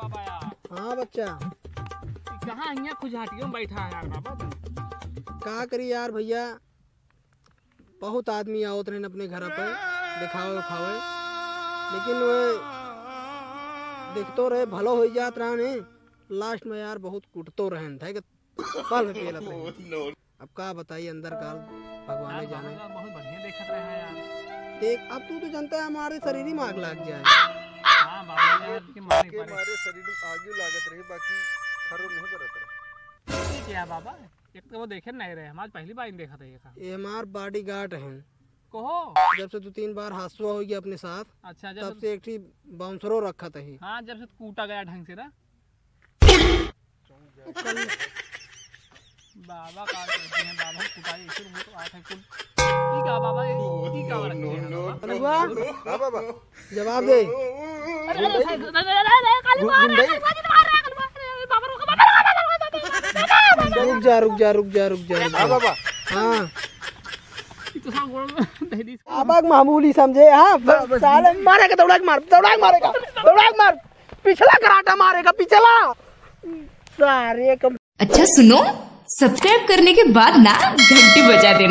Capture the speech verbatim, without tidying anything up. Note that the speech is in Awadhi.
बाबा यार। हाँ बच्चा। ई कहाँ हियाँ खुजहटियों में बैठा है यार बाबा तू? का करी यार भइया, बहुत आदमी आवत रहेन अपने घर पे देखावे उखावे, लेकिन वे देखतो रहे, भलो होइ जात रहन, last में यार बहुत कुटतो रहेन, था कि पल में पेलत रहेन। अब का बताई, अंदर काल भगवाने जाने। बाबा, बहुत बढ़िया देखत रहे हैं यार। देख, अब तू तो जानता है, हमारे शरीर ही में आग लाग जाए। हाँ बाबा यार, के मारे के परे। मारे शरीर में आग ही लागत रही, बाकी खरो नहीं बरत रहा। ठीक है बाबा, एक तो वो देखे नहीं रहे, हम आज पहली बार देखत है ये काम। ये हमार bodyguard हैं। कहो। जब से दो तीन बार हादसा हो गया अपने साथ, अच्छा, जब तब से से एक ठी bouncer-ओ रखत ही। हाँ, जब से कूटा गया ढंग से ना। बाबा का करते हैं, बाबा कुटाई ऐसे मुंह तो आते हैं कुल। ठीक है बाबा, ये ठीक है बाबा, रखते हैं बाबा। अरे वाह। हाँ बाबा। जवाब दे। अरे, अरे, अरे, अरे, अरे, अरे, काली मार रहा है, काली मार रहा है, काली मार रहा है, बाबा, रुको, बाबा, रुको, बाबा, रुको, बाबा, रुको, बाबा, रुको। रुक जा, रुक जा, रुक जा, रुक जा, रुक जा। हाँ बाबा। हाँ। ये तो सब गोड़ में दे दी। बाबा के मामूली समझे, हाँ? साले मारेगा, दौड़ा के मार, दौड़ा के मारेगा, दौड़ा के मार। पिछला कराटा मारेगा, पिछला। सारे कम। अच्छा सुनो, subscribe करने के बाद ना घंटी बजा देना।